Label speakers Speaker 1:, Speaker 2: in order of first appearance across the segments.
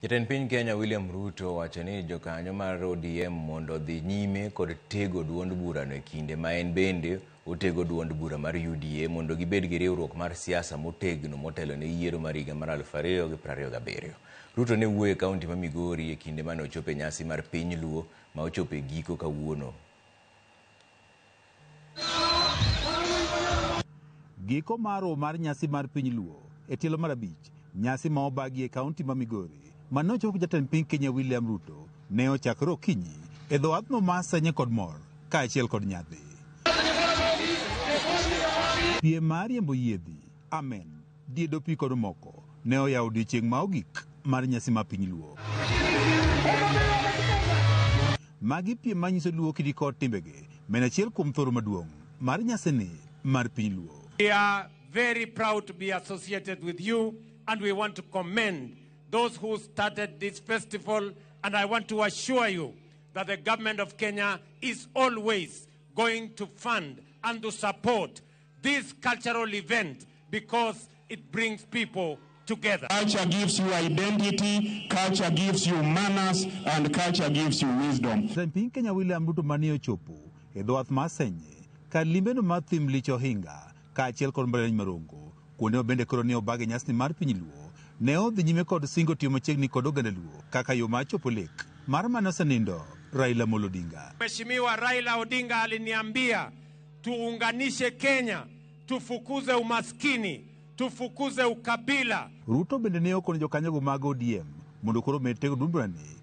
Speaker 1: Jatend piny Kenya William Ruto owacho ni jokanyo mar ODM mondo odhi nyime kod tego duond burano e kinde ma en bende otego duond bura mar UDA mondo gibed gi riwruok mar siasa motegno motelo ne yiero mar higa mar 2027. Ruto ne wuoyo e kaunti ma Migori e kinde mane ochopo e nyasi mar piny Luo ma ochopo e giko kawuono.
Speaker 2: Giko mar romo mar nyasi mar piny Luo e tielo mar abich, nyasi ma obagi e kaunti ma Migori, ma nochop jatend piny Kenya William Ruto ne ochakore okinyi e dho wathno mar Senye kod mor kaachiel kod nyadhi. Piem mar riembo yiedhi, amen, diedo pi kod moko ne oyawo odiechieng' ma ogik mar nyasi mar piny Luo. Magi piem manyiso Luo kidi kod timbegi, ma en achiel kuom thoro maduong' mar nyasini mar piny Luo.
Speaker 3: We are very proud to be associated with you and we want to commend those who started this festival, and I want to assure you that the government of Kenya is always going to fund and to support this cultural event because it brings people together.
Speaker 4: Culture gives you identity, culture gives you manners, and culture gives you wisdom.
Speaker 2: Jatend piny Kenya William Ruto mane ochopo e dho wath mar Senye kar limbeno mar thim Lich Ohinga kaachiel kod mbalariany ma Rongo kuonde ma bende koro ne obag e nyasni mar piny Luo ne odhi nyime kod singo tiyo machiegni kod oganda Luo kaka yo mar chopo lek mar mane osenindo Raila Amolo Odinga.
Speaker 3: Mheshimiwa Raila Odinga aliniambia tuunganishe Kenya, tufukuze umaskini, tufukuze ukabila.
Speaker 2: Ruto bende ne okono jokanyogo mag ODM mondo koro omed tego duond burani.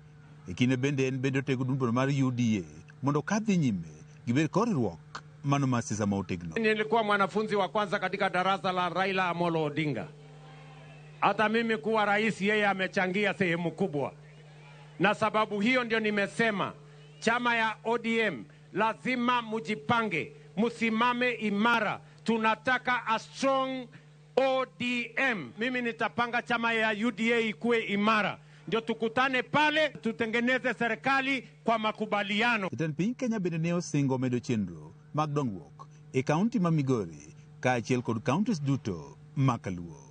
Speaker 2: E kinde bende en bende otego duond bura mar UDA mondo kadhi nyime gibed kod riwruok mano mar siasa ma otegno.
Speaker 3: Nilikuwa mwanafunzi wa kwanza katika darasa la Raila Amolo Odinga. Hata mimi kuwa rais, yeye amechangia sehemu kubwa, na sababu hiyo ndio nimesema chama ya ODM lazima mujipange, musimame imara. Tunataka a strong ODM. Mimi nitapanga chama ya UDA ikuwe imara, ndio tukutane pale tutengeneze serikali kwa makubaliano.
Speaker 2: Jatend piny Kenya bende ne osingo medo chenro mag dongruok e kaunti ma Migori kaachiel kod counties duto ma Kaluo.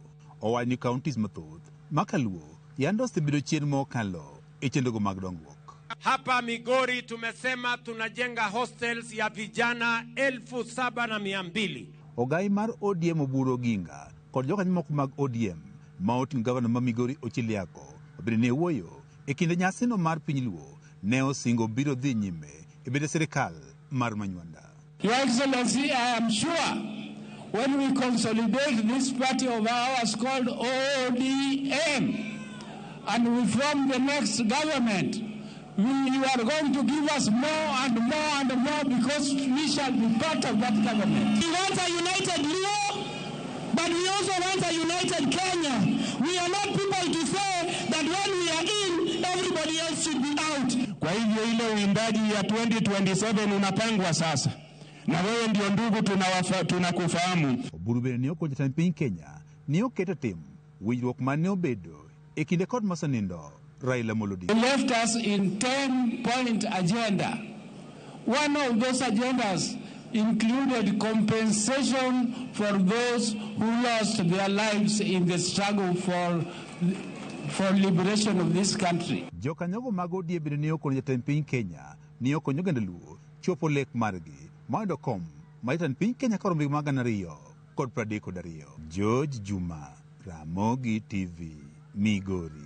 Speaker 2: Owacho ni counties mathoth ma Kaluo yande osebedo chien mokalo e chenrogo mag dongruok.
Speaker 3: Hapa Migori tumesema tunajenga hostels ya vijana 7,200.
Speaker 2: Ogai mar ODM Oburu Oginga kod jokanyo moko mag ODM ma oting'o gavana ma Migori Ochilo Ayacko bende ne wuoyo e kinde nyasino mar piny Luo ne osingo biro dhi nyime e bedo sirikal mar Manywanda.
Speaker 5: Your Excellency, I am sure when we consolidate this party of ours called ODM and we form the next government, you are going to give us more and more and more because we shall be part of that government.
Speaker 6: We want a united Luo, but we also want a united Kenya. We are not people to say that when we are in, everybody else should be out.
Speaker 4: Kwa hivyo ile uimbaji ya 2027 unapangwa sasa, na wewe ndio ndugu tunakufahamu.
Speaker 2: Oburu bende ne okonyo jatend piny Kenya ne oketo tim winjruok mane obedo e kinde kod mosenindo Raila Amolo Odinga.
Speaker 5: He left us in 10-point agenda. One of those agendas included compensation for those who lost their lives in the struggle for liberation of this country.
Speaker 2: Jokanyogo mag ODM bende ne okonyo jatend piny Kenya ne okonyo oganda Luo chopo lek margi mar yudo kom mar jatend piny Kenya karomo higa mar 2032. George Juma, Ramogi TV, Migori.